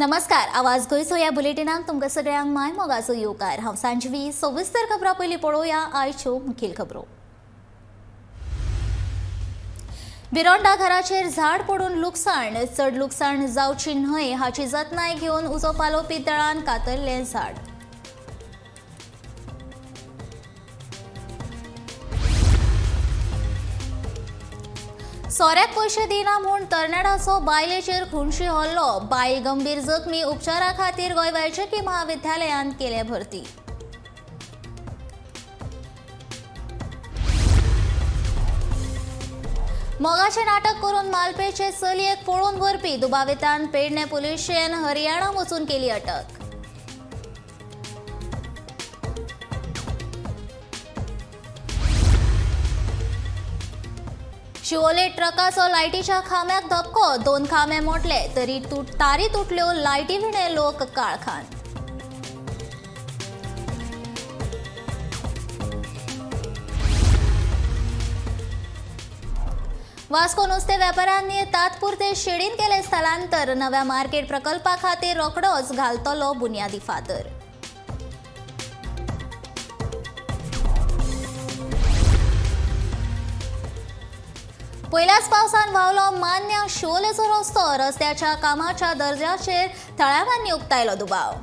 नमस्कार, आवाज गोंयचो ह्या बुलेटिनाक तुमकां सगळ्यांक my मोगाचो येवकार। हांव सांजवी। सविस्तर खबरां पयलीं पळोवया आयच्यो मुखेल खबरो। बिरोंडा घराचेर झाड पडून लुकसाण, चड लुकसाण जावची न्हय हाची जतनाय घेवन उजो पालोवपी दळान कातरलें झाड। सोऱ्याक पयशे दिना म्हूण तरणाट्याचो बायलेचेर खुनशी हल्लो, बायल गंभीर जखमी, उपचारा खातीर गोंय वैजकी महाविद्यालयांत केले भरती। मोगाचें नाटक करून मालपेचे चलयेक पळोवन व्हरपी दुबावितान पेडणे पुलिशेन हरियाणा वचून केली अटक। शिवोले ट्रकाचो लायटीच्या खांब्याक धपको, 2 खांबे मोडले तरी तारी तुटल्यो, लायटी विणे लोक काळखान। वास्को नुस्ते व्यापाऱ्यांनी तात्पुरते शेडीन केले स्थलांतर, नव्या मार्केट प्रकल्पा खातीर रोखडोच घालतलो बुन्यादी फातर। पयल्याच पावसान व्हांवलो मान्य शिवोलेचो रस्तो, रस्त्याच्या कामाच्या दर्जाचेर थळाव्यांनी उक्तायलो दुबाव।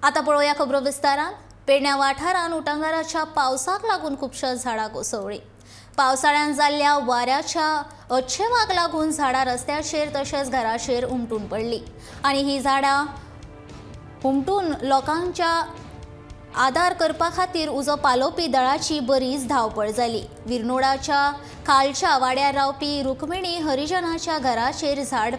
आतां पळोवया खबरो विस्तारान। पेडण्या वाठारान उटंगाराच्या पावसाक लागून खुबश्या झाडां कोसळ्ळीं। पावसाळ्यान जाल्ल्या वाऱ्याच्या अच्छेवाक लागून झाडां रस्त्याचेर तशेंच घराचेर उमटून पडलीं आनी ही झाडां उमटून लोकांच्या आदार करपा खातीर उजो पालोवपी दळाची बरीच धांवपळ जाली। विरनोडाच्या खालच्या वाड्यार रावपी रुक्मिणी हरिजनाच्या घराचेर झाड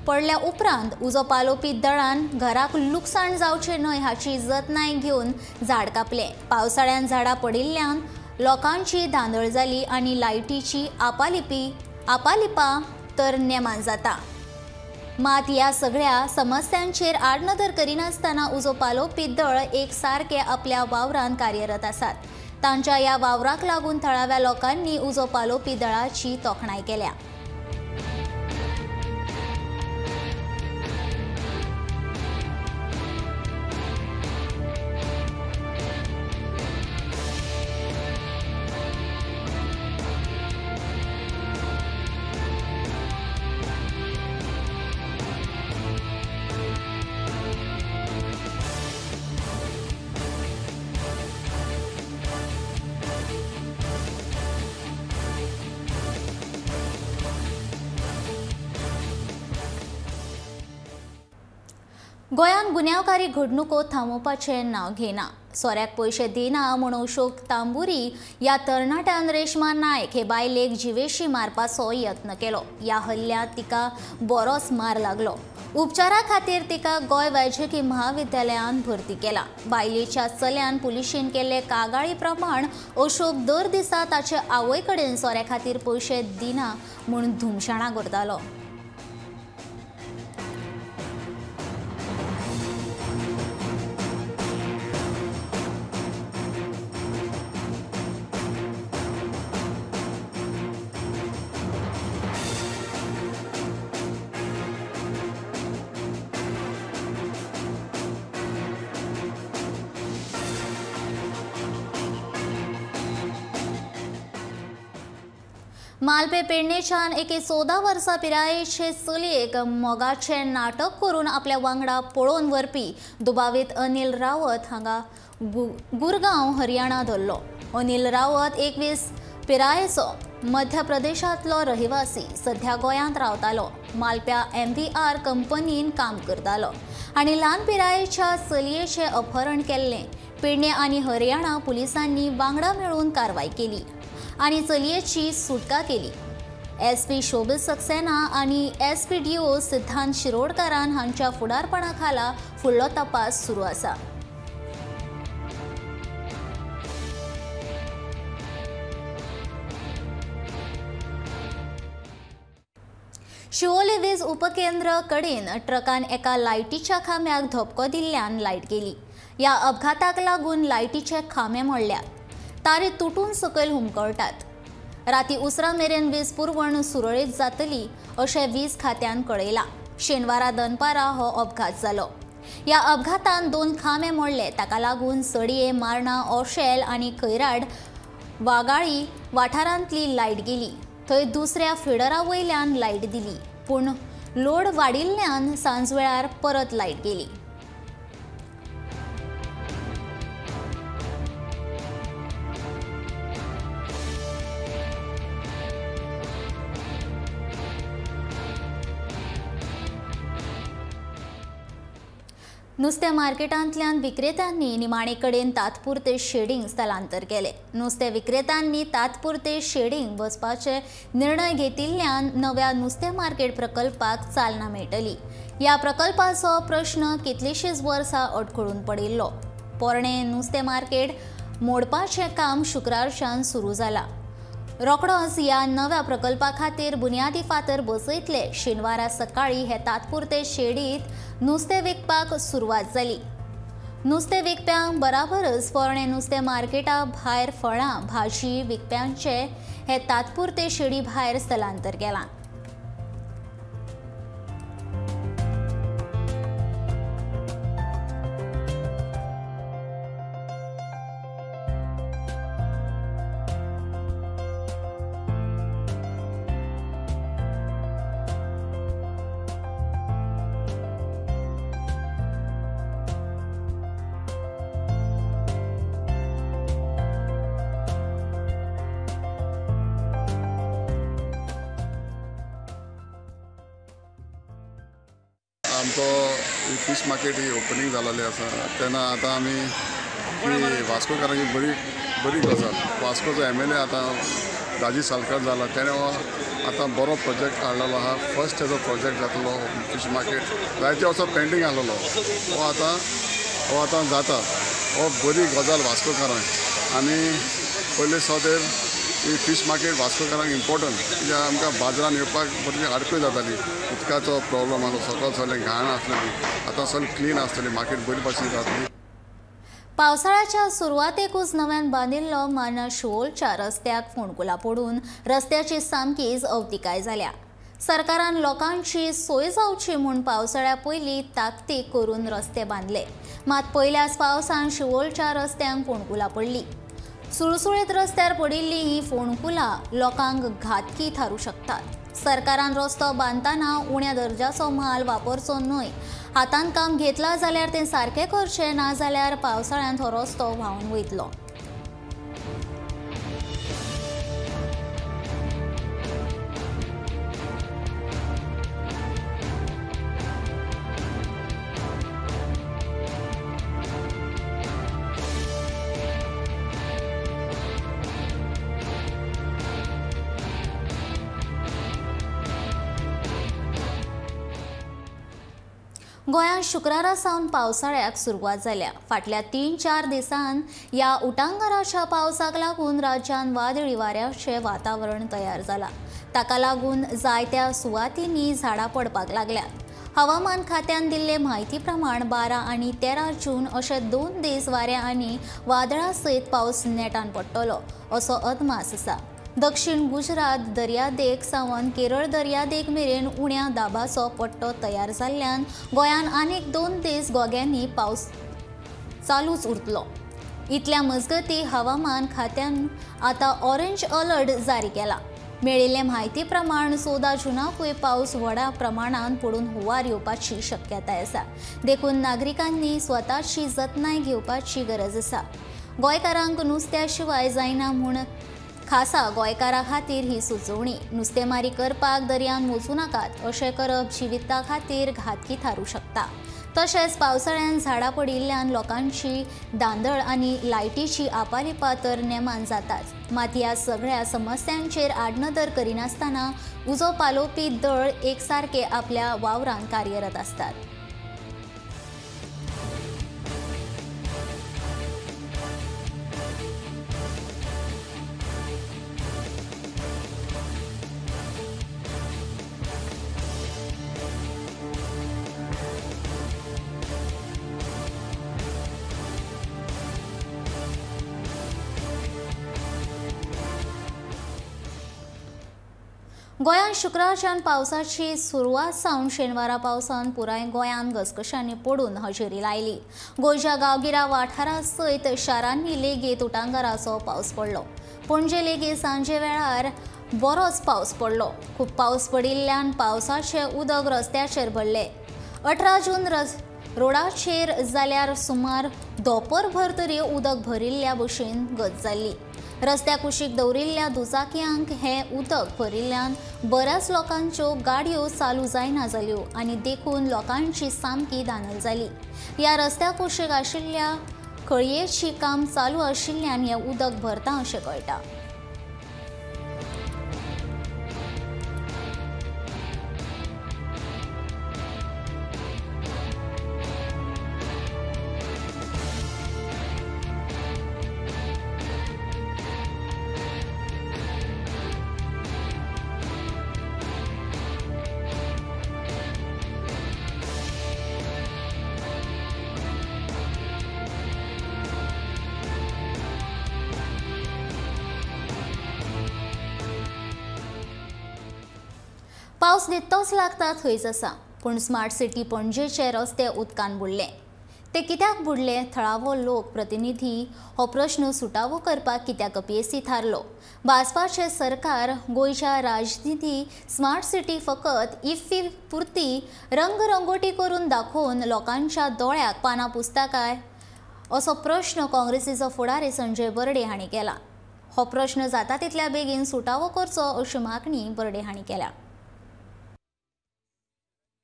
पडल्या उपरांत उजो पालोवपी दळान घराक लुकसाण जावचें न्हय हाची जतनाय घेवन झाड कापलें। पावसाळ्यान झाडां पडिल्ल्यान लोकांची धांदळ जाली आनी लायटीची आपालिपा तर नेमान जाता। मात ह्या सगळ्या समस्यांचेर आडनदर करिनासतना उजो पालोवपी दळ एक सारके आपल्या वावरान कार्यरत आसात। तांच्या ह्या वावराक लागून थळाव्या लोकांनी उजो पालोवपी दळाची तोखणाय केल्या। गोंयांत गुन्यांवकारी घडणुको थांबोवपाचें नांव घेना। सोऱ्याक पयशे दिना म्हूण अशोक तांबुरी ह्या तरणाट्यान रेश्मा नायक हे बायलेक जिवेशी मारपाचो यत्न केलो। ह्या हल्ल्यांत तिका बरोच मार लागलो। उपचारा खातीर तिका गोंय वैजकी महाविद्यालयांत भरती केला। बायलेच्या चल्यान पुलिशेन केल्ले कागाळी प्रमाण अशोक दर दिसा ताचे आवय कडेन सोऱ्या खातीर पयशे दिना म्हूण धुमशणां करतालो। मालपे पेडणेच्यान एके 14 वर्सां पिरायेचे चलयेक मोगाचें नाटक करून आपल्या वांगडा पळोवन व्हरपी दुबावीत अनिल रावत हांगा गुरगांव हरियाणा धरलो। अनिल रावत 21 पिरायेचो मध्य प्रदेशांतलो रहिवासी, सध्या गोंयांत रावतालो। मालप्या MVR कंपनीन काम करतालो आनी ल्हान पिरायेच्या चलयेचें अपहरण केल्लें। पेडणे आनी हरियाणा पुलिसांनी वांगडा मेळून कारवाय केली आनी चलयेची सुटका केली। SP Shobhit Saxena आनी SPDO सिद्धांत शिरोडकारान हांच्या फुडारपणा खाला फुडलो तपास सुरू आसा। शिवोले वीज उपकेंद्र कडेन ट्रकान एका लायटीच्या खांब्याक धपको दिल्ल्यान लायट गेली। ह्या अपघाताक लागून लायटीचे खांबे मोडल्यात, तारी तुटून सकयल हुमकळटात। राती उसरां मेरेन वीज पुरवण सुरळीत जातली अशें वीज खात्यान कळयलां. शेनवारा दनपारा हो अपघात जालो. ह्या अपघातान 2 खांबे मोडले. ताका लागून सडये, मारणा, ओशेल आनी खैराड वागाळी वाठारांतली लायट गेली. थंय दुसऱ्या फिडरा वयल्यान लायट दिली, पूण लोड वाडिल्ल्यान सांजवेळार परत लायट गेली. नुस्तें मार्केटांतल्यान विक्रेत्यांनी निमाणे कडेन तात्पुरते शेडींग स्थलांतर केलें. नुस्तें विक्रेत्यांनी तात्पुरते शेडींग वचपाचे निर्णय घेतिल्ल्यान नव्या नुस्तें मार्केट प्रकल्पाक चालना मेळटली. ह्या प्रकल्पाचो प्रश्न कितलींशींच वर्सां अडखळून पडिल्लो. पोरणें नुस्तें मार्केट मोडपाचें काम शुक्रारच्यान सुरू जालां. रोखडोच ह्या नव्या प्रकल्पा खातीर बुन्यादी फातर बसयतले. शेनवारा सकाळी हे तात्पुरते शेडीत नुस्तें विकपाक सुरवात जाली. नुस्तें विकप्यांक बराबरच पोरणें नुस्तें मार्केटा भायर फळां, भाजी विकप्यांचे हे तात्पुरते शेडी भायर स्थलांतर केलां. आमचो फीश मार्केट ही ओपनींग जालेली आसा तेन्ना आतां आमी ही वास्कोकारांची बरी बरी गजाल. वास्कोचो MLA आतां राजीव सालकार जाला, तेणें हो आतां बरो प्रोजेक्ट हाडलेलो आहा. फर्स्ट तेजो प्रोजेक्ट जातलो फीश मार्केट, जायते वर्सां पेंडींग आसलेलो हो आतां जाता. हो बरी गजाल वास्कोकारांक. आनी पयले सुद्दां ही फीश मार्केट वास्कोकारांक इम्पोर्टंट, कित्याक आमकां बाजारान येवपाक बरी आडखळ जाताली. उदकाचो प्रॉब्लम आसलो, सकयल सगळें घाण आसलेली, आतां सगळें क्लीन आसतली, मार्केट बरी भाशेन जातली. पावसाळ्याच्या सुरवातेकूच नव्यान बांदिल्लो माना शिवोलच्या रस्त्याक फोंडकुलां पडून रस्त्याची सामकीच अवतिकाय जाल्या. सरकारान लोकांची सोय जावची म्हूण पावसाळ्या पयलीं ताकतीक करून रस्ते बांदले. मात पयल्याच पावसान शिवोलच्या रस्त्यांक फोंडकुलां पडली. सुळसुळीत रस्त्यार पडिल्ली ही फोंडकुलां लोकांक घातकी थारूं शकतात. सरकारान रस्तो बांदतना उण्या दर्जाचो म्हाल वापरचो न्हय. हातान काम घेतला जाल्यार तें सारकें करचें, ना जाल्यार पावसाळ्यांत हो रस्तो व्हांवन वयतलो. गोंयांत शुक्रारा सावन पावसाळ्याक सुरवात जाल्या. फाटल्या 3-4 दिसांत ह्या उटांगाराच्या पावसाक लागून राज्यांत वादळी वाऱ्याचें वातावरण तयार जालां. ताका लागून जायत्या सुवातींनी झाडां पडपाक लागल्यात. हवामान खात्यान दिल्ले म्हायती प्रमाण 12 आनी 13 जून अशे 2 दीस वाऱ्या आनी वादळा सयत पावस नेटान पडटलो असो अदमास आसा. दक्षिण गुजरात दर्यादेग सावन केरळ दर्यादेग मेरेन उण्या दाबाचो पट्टो तयार जाल्ल्यान गोंयांत आनीक 2 दीस गोग्यांनी पावस चालूच उरतलो. इतल्या मजगती हवामान खात्यान आतां ऑरेंज अलर्ट जारी केला. मेळिल्ले म्हायती प्रमाण 14 जुनाकूय पावस व्हडा प्रमाणान पडून हुंवार येवपाची शक्यताय आसा. देखून नागरिकांनी स्वताची जतनाय घेवपाची गरज आसा. गोंयकारांक नुस्त्या शिवाय जायना म्हूण खासा गोंयकारां खातीर ही सुचोवणी. नुस्तेमारी करपाक दर्यांत वचूं नाकात, अशें करप जिविता खातीर घातकी थारूं शकता. तशेंच पावसाळ्यांत झाडां पडिल्ल्यान लोकांची दांदळ आनी लायटीची आपालिपा तर नेमान जाताच. मात ह्या सगळ्या समस्यांचेर आडनदर करिनासतना उजो पालोवपी दळ एकसारके आपल्या वावरान कार्यरत आसतात. गोंयांत शुक्रारच्यान पावसाची सुरवात जावन शेनवारा पावसान पुराय गोंयांत घसघशांनी पडून हजेरी लायली. गोंयच्या गांवगिऱ्या वाठारा सयत शारांनी लेगीत उटांगाराचो पावस पडलो. पणजे लेगीत सांजे वेळार बरोच पावस पडलो. खूब पावस पडिल्ल्यान पावसाचें उदक रस्त्याचेर भरलें. 18 जून रोडाचेर जाल्यार सुमार दोपरभर तरी उदक भरिल्ल्या भशेन गत जाल्ली. रस्त्या कुशीक दवरिल्ल्या दुचाकयांक हें उदक भरिल्ल्यान बऱ्याच लोकांच्यो गाडयो चालू जायना जाल्यो आनी देखून लोकांची सामकी दानल जाली. ह्या रस्त्या कुशीक आशिल्ल्या खळयेची काम चालू आशिल्ल्यान हें उदक भरता अशें कळटा. पावस नित्तोच लागता थंयच आसा, पूण स्मार्ट सिटी पणजेचे रस्ते उदकान बुडले. ते कित्याक बुडले? थळावो लोक प्रतिनिधी हो प्रश्न सुटावो करपाक कित्याक अपेसी थारलो? भाजपाचें सरकार गोंयच्या राजनिती स्मार्ट सिटी फकत इफ्फी पुरती रंगरंगोटी करून दाखोवन लोकांच्या दोळ्याक पानां पुसता काय असो प्रश्न काँग्रेसीचो फुडारी संजय बर्डे हांणी केला. हो प्रश्न जाता तितल्या बेगीन सुटावो करचो अशी मागणी बर्डे हांणी केल्या.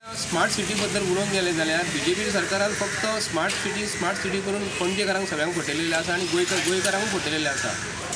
स्मार्ट सिटी बद्दल उलोवंक गेलें जाल्यार बीजेपी सरकारान फक्त स्मार्ट सिटी करून पणजेकारांक सगळ्यांक फटयलेलें आसा आनी गोंयकारांक फटयलेलें आसा.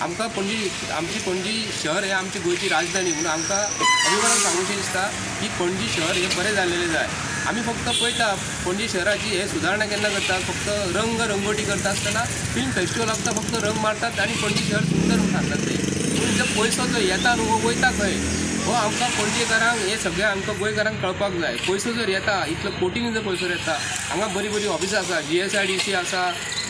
आमकां पणजी, आमची पणजी शहर हें आमची गोंयची राजधानी म्हणून आमकां अभिमानान सांगूशें दिसता की पणजी शहर हें बरें जाल्लेलें जाय. आमी फक्त पळयता पणजी शहराची हे सुदारणा केन्ना करतात, फक्त रंग रंगोटी करता आसतना फिल्म फेस्टिवल आसता, फक्त रंग मारतात आनी पणजी शहर सुंदर म्हणून सांगतात ते. पूण जो पयसो जो येता न्हू हो वयता खंय हो आमकां पणजेकारांक हे सगळें आमकां गोंयकारांक कळपाक जाय. पयसो जर येता इतलो कोटींनी जर पयसो येता, हांगा बरीं बरीं ऑफिसां आसा, GSIDC आसा,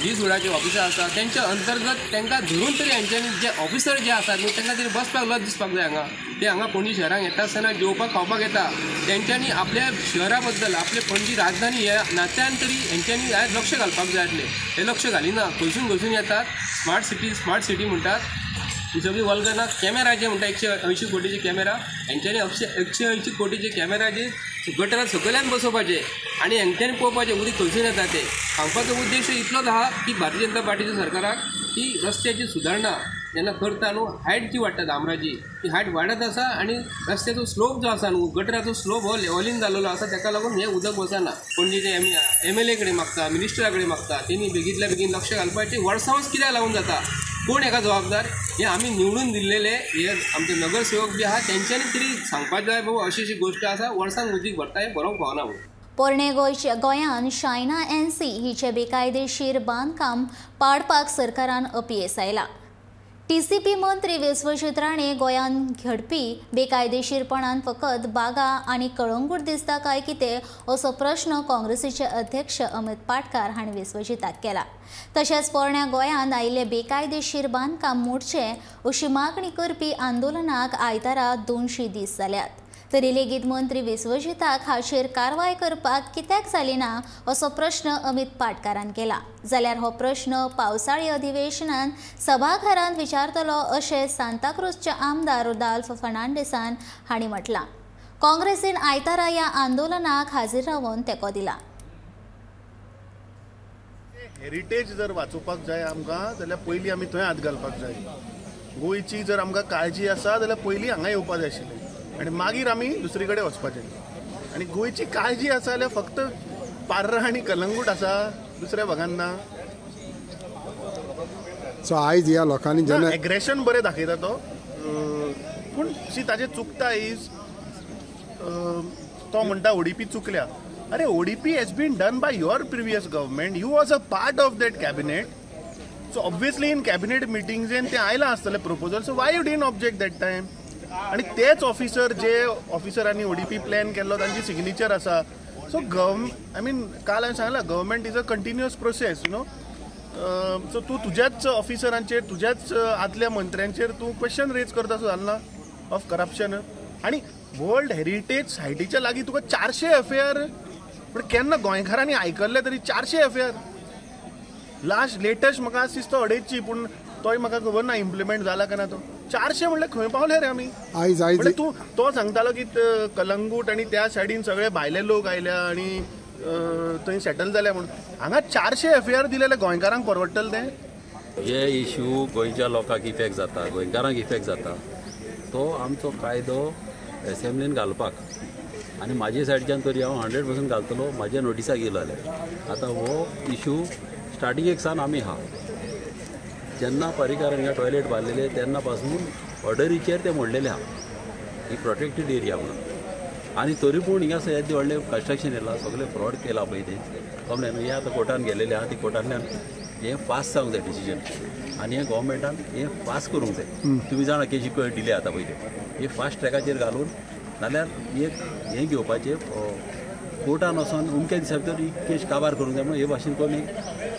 जी सुडाची ऑफिसां आसा, तेंच्या अंतर्गत तांकां धरून तरी हेंच्यांनी जे ऑफिसर जे आसात न्हू तांकां तरी बसपाक लज दिसपाक जाय. हांगा ते हांगा पणजी शहरांक येता आसतना जेवपाक खावपाक येता, तेंच्यांनी आपल्या शहरा बद्दल आपले पणजी राजधानी ह्या नात्यान तरी हेंच्यांनी लक्ष घालपाक जाय आसलें. हे लक्ष घालिना, खंयसून खंयसून येतात स्मार्ट सिटी म्हणटात. ही सगळी वल्गना कॅमेराचे म्हणटा 180 कोटीचे कॅमेरा, हेंच्यांनी 180 कोटीचे कॅमेराचे गटरां सकयल्यान बसोवपाचे आनी हेंच्यांनी पळोवपाचें उदीक खंयसून येता तें. सांगपाचो उद्देश इतलोच आहा की भारतीय जनता पार्टीच्या सरकाराक की रस्त्याची सुदारणा जेन्ना करता न्हू हायट जी वाडटा डांबराची ती हायट वाडत आसा आनी रस्त्याचो स्लोप जो आसा न्हू गटराचो स्लोप हो लेवलीन जाल्लो आसा, ताका लागून हें उदक वचना. पणजेचे MLA कडेन मागता, मिनिस्टरा कडेन मागता, तेणी बेगींतल्या बेगीन लक्ष घालपाचें. वर्सांच कित्याक लागून जाता, कोण हेका जबाबदार? हे आमी निवडून दिल्लेले हे आमचे नगरसेवक बी आहा तेंच्यांनी तरी सांगपाक जाय बाबा अशी अशी गोश्ट आसा, वर्सांक उदीक भरता हें बरोवंक पावना म्हणून. पोरणे गोंयांत शायना NC हिचें बेकायदेशीर बांदकाम पाडपाक सरकारान अपेस आयला. TCP मंत्री विश्वजीत राणे गोंयांत घडपी बेकायदेशीरपणान फकत बागा आनी कळंगूट दिसता काय कितें असो प्रश्न काँग्रेसीचे अध्यक्ष अमित पाटकार हांणी विश्वजीताक केला. तशेंच पोरण्या गोंयांत आयिल्लें बेकायदेशीर बांदकाम मोडचें अशी मागणी करपी आंदोलनाक आयतारा 200 दीस जाल्यात, तरी लेगीत मंत्री विश्वजीताक हाचेर कारवाय करपाक कित्याक जाली ना असो प्रश्न अमित पाटकारान केला. जाल्यार हो प्रश्न पावसाळी अधिवेशनान सभाघरांत विचारतलो अशें सांताक्रूजचे आमदार रुदाल्फ फर्नांडीसान हांणी म्हटलां. काँग्रेसीन आयतारा ह्या आंदोलनाक हाजीर रावन तेंको दिला. हेरिटेज जर वाचोवपाक जाय आमकां जाल्यार पयलीं आमी थंय हात घालपाक जाय. गोंयची जर आमकां काळजी आसा जाल्यार पयलीं हांगा येवपाक जाय आशिल्लें आनी मागीर आमी दुसरी कडेन वचपाचें. आनी गोंयची काळजी आसा जाल्यार फक्त पार्रा आनी कलंगूट आसा, दुसऱ्या भागान ना. सो आयज ह्या लोकांनी जेन्ना एग्रेशन बरें दाखयता तो, पूण सी ताजें चुकता is तो म्हणटा ODP चुकल्या. अरे ODP has been done by your previous government, you was a part of that cabinet, so obviously in cabinet मिटिंग्सेन तें आयलां आसतलें proposal, so why you didn't object that time? आनी तेच ऑफिसर जे ऑफिसरांनी ODP plan केल्लो तांची signature आसा. So I mean काल हांवें सांगलां government is a continuous process, you know. So तूं तुज्याच ऑफिसरांचेर तुज्याच आदल्या मंत्र्यांचेर तूं क्वेश्चन रेज करता सो जालें ना ऑफ करप्शन. आनी वर्ल्ड हेरिटेज सायटीच्या लागीं तुका 400 एफ I R. पूण केन्ना गोंयकारांनी आयकल्लें तरी 400 F I R? Last latest म्हाका आज दिसता 250, पूण तोय म्हाका खबर ना इम्प्लिमेंट जाला काय ना तो. 400 म्हणल्यार खंय पावले रे आमी? आयज आयज तूं तो सांगतालो की कलंगूट आनी त्या सायडीन सगळे भायले लोक आयल्या आनी थंय सेटल जाल्या म्हणून. हांगा 400 एफ I R दिलेले गोंयकारांक परवडटलें तें? हे इशू गोंयच्या लोकांक इफेक्ट जाता, गोंयकारांक इफेक्ट जाता, तो आमचो कायदो एसेंब्लीन घालपाक. आनी म्हाजे सायडच्यान तरी हांव 100% घालतलो, म्हाज्या नोटिसाक येयलो जाल्यार. आतां हो इशू स्टार्टिंगेक सावन आमी आहा. जेन्ना पर्रीकारान हिंगा टॉयलेट बांदलेले तेन्ना पासून ऑर्डरीचेर ते मोडलेले आहा, ही प्रोटेक्टेड एरिया म्हणून. आनी तरी पूण हिंगा येदे व्हडलें कन्स्ट्रक्शन येयलां, सगळें फ्रॉड केला पळय तें कमलें. हें आतां कोर्टान गेलेलें आहा, ती कोर्टांतल्यान हें पास जावंक जाय डिसिजन, आनी हें गव्हर्मेंटान हें पास करूंक जाय. तुमी जाणा केशी डिले जाता पळय त्यो, हे फास्ट ट्रॅकाचेर घालून नाल्यार एक हें घेवपाचें कोर्टान वचोन अमक्या दिसा भितर ही केश काबार करूंक जाय म्हणून हे भाशेन करून एक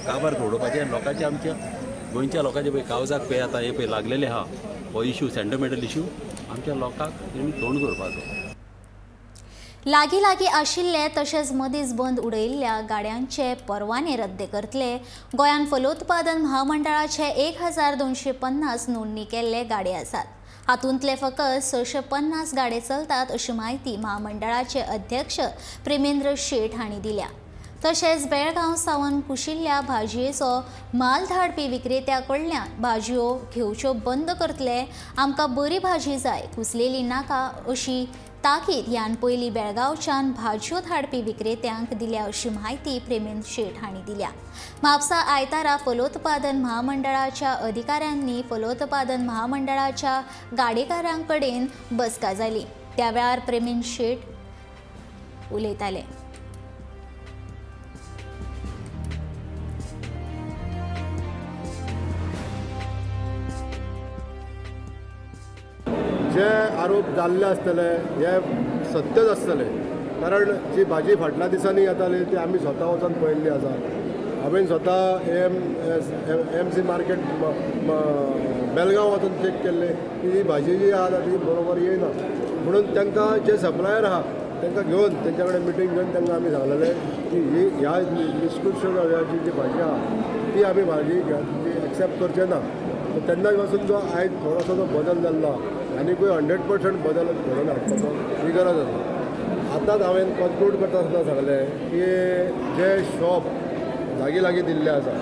काबार घडोवपाचें. आनी लोकांचें, आमच्या गोंयच्या लोकांचें पळय कावजाक पळय आतां हें पळय लागलेलें आहा, हो इशू सेंटिमेंटल इशू आमच्या लोकांक तेणी तोंड करपाचो. लागीं लागीं आशिल्ले तशेंच मदींच बंद उडयिल्ल्या गाड्यांचे परवाने रद्द करतले. गोंयांत फलोत्पादन महामंडळाचे 1250 नोंदणी केल्ले गाडे आसात. हातूंतले फकत 650 गाडे चलतात अशी म्हायती महामंडळाचे अध्यक्ष प्रेमेंद्र शेट हांणी दिल्या. तशेंच बेळगांव सावन कुशिल्ल्या भाजयेचो माल धाडपी विक्रेत्या कडल्यान भाजयो घेवच्यो बंद करतले. आमकां बरी भाजी जाय, कुसलेली नाका अशी ताकीद ह्यान पयलीं बेळगांवच्यान भाजयो धाडपी विक्रेत्यांक दिल्या अशी म्हायती प्रेमेंद्र शेट हांणी दिल्या. म्हापसा आयतारा फलोत्पादन महामंडळाच्या अधिकाऱ्यांनी फलोत्पादन महामंडळाच्या गाडेकारां कडेन बसका जाली. त्या वेळार प्रेमेंद्र शेट उलयताले. जे आरोप जाल्ले आसतले हे सत्यच आसतले, कारण जी भाजी फाटल्या दिसांनी येताली ती आमी स्वता वचून पळयल्ली आसा. हांवें स्वता एम सी मार्केट बेलगांव वचून चॅक केल्ले की ही भाजी जी आसा ती बरोबर येयना म्हणून तांकां जे सप्लायर आहा तांकां घेवन तेंच्या कडेन मिटींग घेवन तांकां आमी सांगलेलें की ही ह्या निष्कृष्ट जी भाजी आहा ती आमी भाजी एक्सेप्ट करचे ना. तेन्ना पासून जो आयज थोडोसो जो बदल जाल्लो आनीकूय 100% बदल घडोवन हाडपाचो ही गरज आसा. आतांच हांवें कन्क्लूड करता आसतना सांगलें की जे शॉप लागीं लागीं दिल्ले आसा,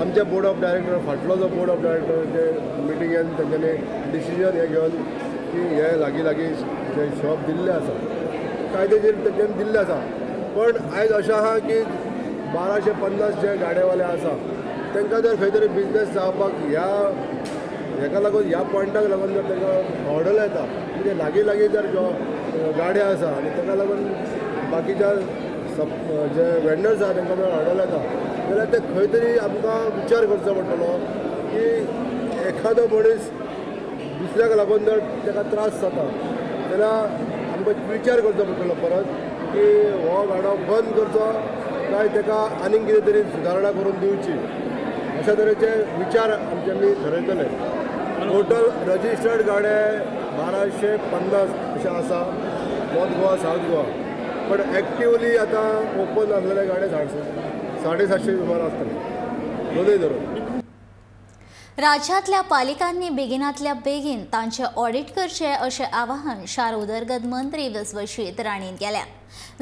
आमचे बोर्ड ऑफ डायरेक्टर फाटलो जो बोर्ड ऑफ डायरेक्टर जे मिटिंगेन तेंच्यांनी डिसिजन हें घेवन की हे लागीं लागीं जे शॉप दिल्ले आसा कायदेशीर तेंच्यांनी दिल्ले आसा. पण आयज अशें आहा की 1250 जे गाडेवाले आसा तांकां जर खंय तरी बिजनेस जावपाक ह्या हेका लागून ह्या पॉयंटाक लागून जर तांकां ऑर्डर येता म्हणजे लागीं लागीं जर गाडे आसा आनी ताका लागून बाकीच्या जे वेंडर्स आसा तांकां जर ऑर्डर येता जाल्यार ते खंय तरी आमकां विचार करचो पडटलो की एखादो मनीस दुसऱ्याक लागून जर ताका त्रास जाता जाल्यार आमकां विचार करचो पडटलो परत की हो गाडो बंद करचो काय ताका आनीक कितें तरी सुदारणा करून दिवची, अशा तरेचे विचार आमचे आमी ठरयतले. टोटल रजिस्टर्ड गाडे 1250 अशें आसा नॉर्थ गोवा सावथ गोवा, पण एक्टिवली आतां ओपन आसलेले गाडे 750 सुमार आसतले दोनूय धरून. राज्यांतल्या पालिकांनी बेगिनातल्या बेगीन तांचे ऑडिट करचे अशें आवाहन शार उदरगत मंत्री विश्वजीत राणेन केल्या.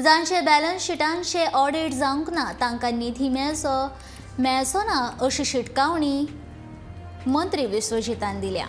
जांचे बॅलन्स शिटांचे ऑडिट जावंक ना तांकां निधी मेळचो ना अशी शिटकावणी मंत्री विश्वजीतान दिल्या.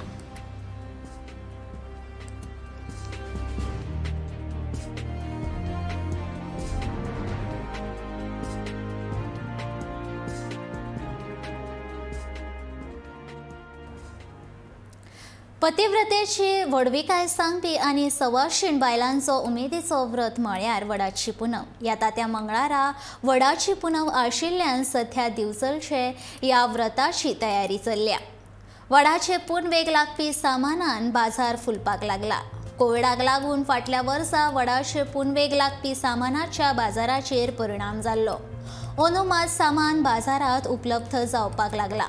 पतिव्रतेची व्हडविकाय सांगपी आनी सवाशीण बायलांचो उमेदीचो व्रत म्हळ्यार वडाची पुनव. येता त्या मंगळारा वडाची पुनव आशिल्ल्यान सध्या दिवचलचे ह्या व्रताची तयारी चल्ल्या. वडाचे पुनवेक लागपी सामानान बाजार फुलपाक लागला. कोविडाक लागून फाटल्या वर्सा वडाचे पुनवेक लागपी सामानाच्या बाजाराचेर परिणाम जाल्लो. अंदू मात सामान बाजारांत उपलब्ध जावपाक लागला.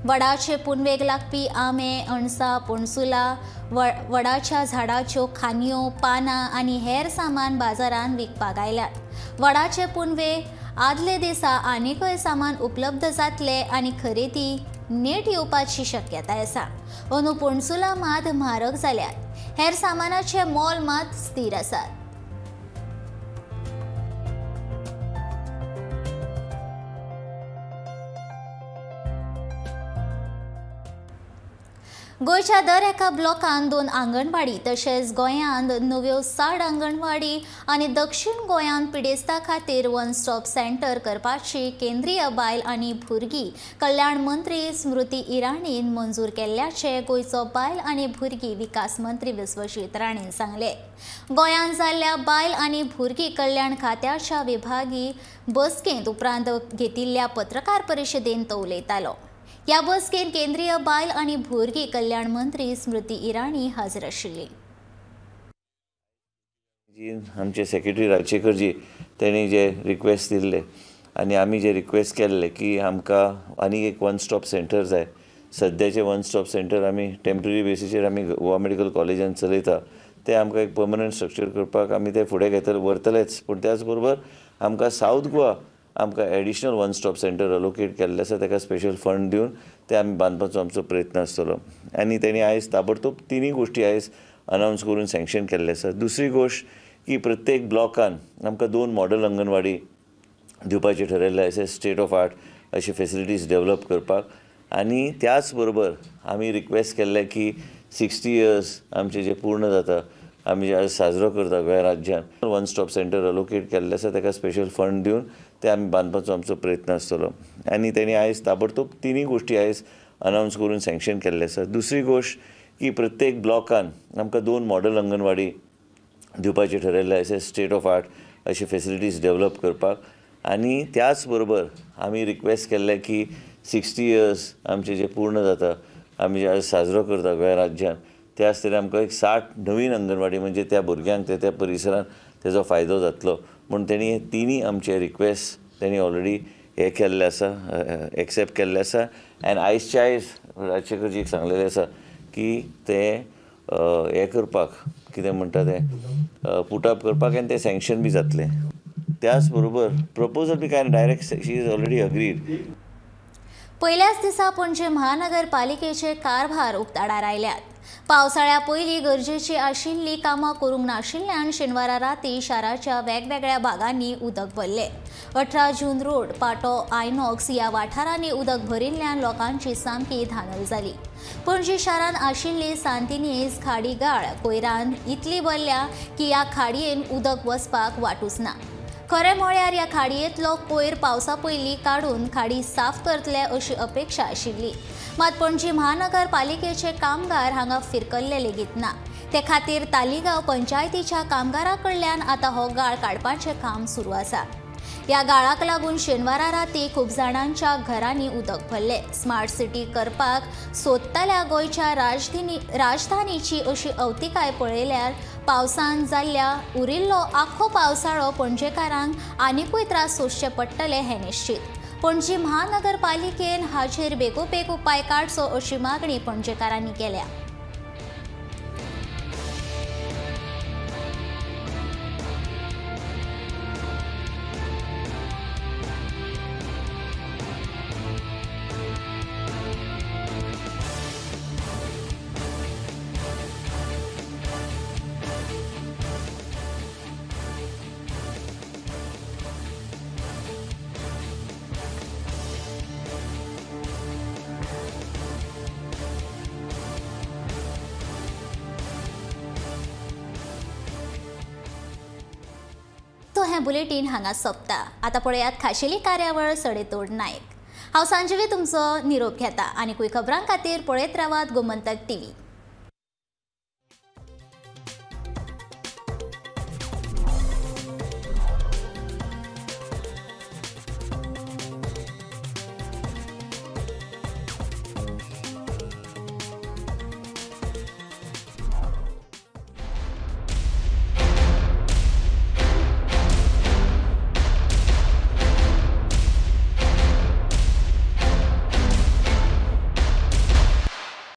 वडाचे पुनवेक लागपी आंबे, अणसां, पणसुलां, वडाच्या झाडाच्यो खांदयो, पानां आनी हेर सामान बाजारांत विकपाक आयल्यात। वडाचे पुनवे आदले दिसा आनीकय सामान उपलब्ध जातले आनी खरेदी नेट येवपाची शक्यताय आसा। अंदू पणसुलां मात म्हारग जाल्यात, हेर सामानाचे मोल मात स्थिर आसात। गोंयच्या दर एका ब्लॉकांत 2 आंगणवाडी तशेंच गोंयांत नव्यो 60 आंगणवाडी आनी दक्षिण गोंयांत पिडेस्ता खातीर वन स्टॉप सेंटर करपाची केंद्रीय बायल आनी भुरगीं कल्याण मंत्री स्मृती इराणीन मंजूर केल्ल्याचें गोंयचो बायल आनी भुरगीं विकास मंत्री विश्वजीत राणेन सांगलें। गोंयांत जाल्ल्या बायल आनी भुरगीं कल्याण खात्याच्या विभागी बसकेंत उपरांत घेतिल्ल्या पत्रकार परिशदेंत तो उलयतालो। ह्या बसकेंत केंद्रीय बायल आनी भुरगीं कल्याण मंत्री स्मृती इराणी हाजीर आशिल्ली। आमचे सेक्रेटरी राजशेखरजी तेणी जे रिक्वेस्ट दिल्ले आनी आमी जे रिक्वेस्ट केल्ले की आमकां आनीक एक वन स्टॉप सेंटर जाय। सद्याचे वन स्टॉप सेंटर आमी टेम्पररी बेसीचेर आमी गोवा मेडिकल कॉलेजान चलयता, ते आमकां एक पर्मनंट स्ट्रक्चर करपाक आमी ते फुडें घेतले व्हरतलेच, पूण त्याच बरोबर आमकां सावथ गोवा आमकां additional one stop centre allocate केल्लें आसा, ताका स्पेशल फंड दिवन ते आमी बांदपाचो आमचो प्रयत्न आसतलो। आनी तेणी आयज ताबडतोब तिनूय गोश्टी आयज अनावन्स करून सँक्शन केल्लें आसा। दुसरी गोश्ट की प्रत्येक ब्लॉकान आमकां 2 मॉडल अंगणवाडी दिवपाचें ठरयल्लें आसा, स्टेट ऑफ आर्ट अशी फेसिलिटीज डेवलप करपाक। आनी त्याच बरोबर आमी रिक्वेस्ट केल्लें की 60 इयर्स आमचे जे पूर्ण जाता आमी जे साजरो करता गोंय राज्यान, वन स्टॉप सेंटर अलोकेट केल्लें आसा, ताका स्पेशल फंड दिवन ते आमी बांदपाचो आमचो प्रयत्न आसतलो। आनी तेणी आयज ताबडतोब तिनूय गोश्टी आयज अनावन्स करून सँक्शन केल्लें आसा। दुसरी गोश्ट की प्रत्येक ब्लॉकान आमकां 2 मॉडल अंगणवाडी दिवपाचें ठरयल्लें आसा, स्टेट ऑफ आर्ट अशी फेसिलिटीज डेवलप करपाक। आनी त्याच बरोबर आमी रिक्वेस्ट केल्लें की 60 इयर्स आमचे जे पूर्ण जाता आमी जे साजरो करता गोंय राज्यान, त्याच तरेन आमकां एक 60 नवीन अंगणवाडी म्हणजे त्या भुरग्यांक ते त्या परिसरान तेजो फायदो जातलो म्हूण तेणी तिनूय आमचे रिक्वेस्ट तेणी ऑलरेडी हे केल्ले आसा, एक्सेप्ट केल्ले आसा। आनी आयजच्या आयज राजशेखरजीक सांगलेलें आसा की ते हें करपाक कितें म्हणटा तें पुटअप करपाक आनी तें सँक्शन बी जातलें। त्याच बरोबर प्रपोजल बी कांय direct she is already agreed. पयल्याच दिसा पणजे महानगरपालिकेचे कारभार उक्ताडार आयल्यात। पावसाळ्या पयलीं गरजेची आशिल्ली कामां करूंक नाशिल्ल्यान शेनवारा राती शाराच्या वेगवेगळ्या भागांनी उदक भरलें। 18 जून रोड, पाटो, आयनॉक्स ह्या वाठारांनी उदक भरिल्ल्यान लोकांची सामकी धानल जाली। पणजी शारांत आशिल्ली सांतिनेज खाडी गाळ कोयरान इतली भरल्या की ह्या खाडयेन उदक वचपाक वाटूच ना। खरें म्हळ्यार ह्या खाडयेंतलो कोयर पावसा पयलीं काडून खाडी साफ करतले अशी अपेक्षा आशिल्ली, मात पणजी महानगरपालिकेचे कामगार हांगा फिरकल्ले लेगीत ना। ते खातीर तालिगांव पंचायतीच्या कामगारां कडल्यान आतां हो गाळ काडपाचें काम सुरू आसा। ह्या गाळाक लागून शेनवारा राती खूब जाणांच्या घरांनी उदक भरलें। स्मार्ट सिटी करपाक सोदतल्या गोंयच्या राजधानीची अशी अवतिकाय पळयल्यार पावसान जाल्ल्या उरिल्लो आख्खो पावसाळो पणजेकारांक आनिकूय त्रास सोंसचे पडटले हें निश्चित। पणजी महानगरपालिकेन हाचेर बेगोबेग उपाय काडचो अशी मागणी पणजेकारांनी केल्या। हें बुलेटीन हांगा सोंपता। आतां पळयात खाशेली कार्यावळ सडेतोड नायक। हांव सांजवी तुमचो निरोप घेता आनी खबरां खातीर पळयत रावात गोमंतक टीव्ही।